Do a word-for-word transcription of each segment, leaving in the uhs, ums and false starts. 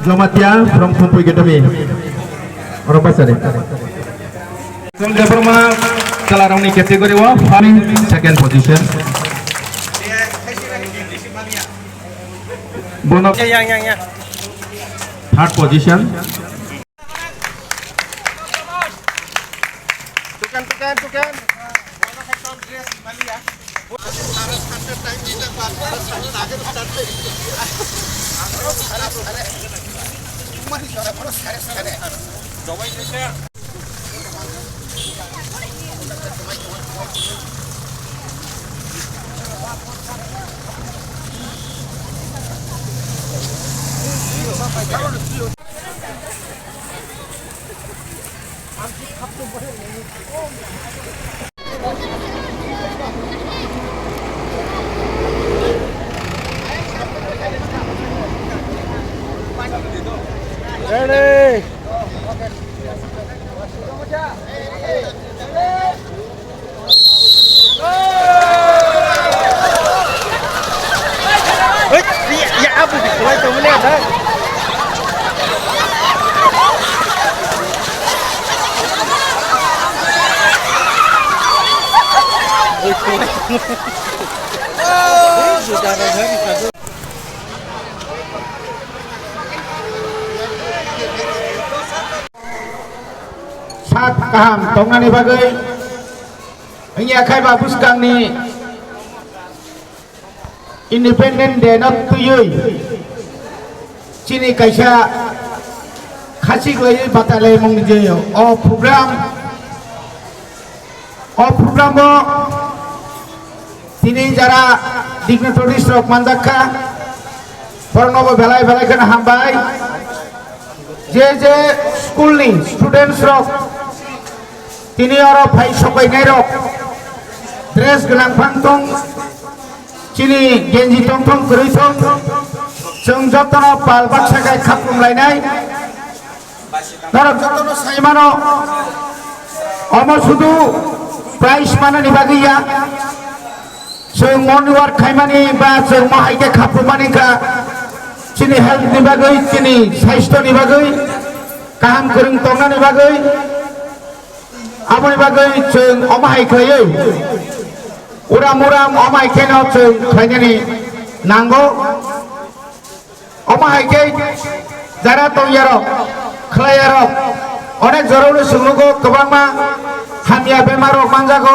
Jamatia from Thumpui Academy. Oro paisari. Song Debbarma chwlarokni category o first, second position. Bono third position. Tukan, tukan, tukan. Ready. Hei, ya, ya, abu di kulai tong le da. Hei, kulai. Hei, sudah ada hari satu. Sak kaham tongnani bagwi wngya khai ba bwskangni Independent Day no twiwi chini kaisa khachik laiwi batai laimungni je o program, o program o tini jara dignitaries rok manjak kha, borokno bo belai belai kheno hambai. Je je school ni students rok tini oro phai sokainai rok dress gwnang phang tong, chini genji tong thong kwrwi thong, chwng jotono pal baksa khai khaplum lainai. Norok jotono sai mano, omo sudu prize manani bagwi ya. Chwng morning work khaimani ba chwng mo hai khe khaprumani kha, chini health ni bagwi, chini saisto ni bagwi, kaham kwrwng tongnani bagwi, aboni bagwi chwng omo hai khlaiwi uram uram omo hai kheno chwng khlainani nango. Omo hai khe jara tongyarok, khlaiyarok, onek jorao no chwng nugo, kwbangma hamya bemar rok manjago,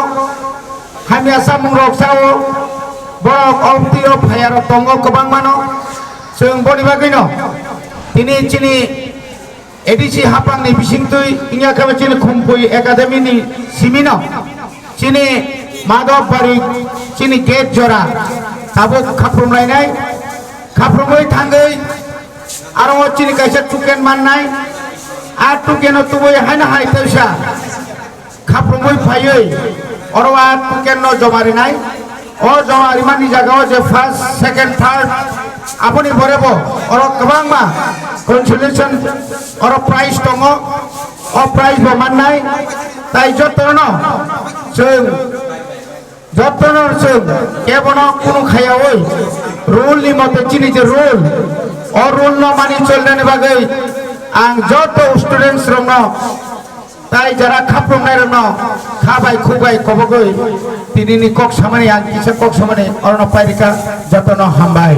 hamya samung rok sao, borok o twi o phaiyarok tongo kwbangma no. Chwng boni bagwi no tini chini A D C hapang ni bisingtwi wngya khe chini Khumpui Academy ni simi no. Chini Madhobari, chini gate jora tabuk khaprum lainai, khaprumwi thangwi aro o chini kaisa tuken mannai, a tuken o tubui haino hai tausa khaprumwi phaiwi oro a tuken no joma rinai. O joma rimani jaga o je first, second, third, aboni pore bo oro kwbangma consolation oro prize tongo. O prize bo mannai, tai jotono chwng, jotono chwng kebono kunu khayaui rule ni mote chini je rule, o rule no mani cholnani bagwi ang joto students rokno tai jara khaprumnai rokno kha bai khuk bai kobogwi tinini kok samani ang kisa kok samani orono pairika jotono hambai.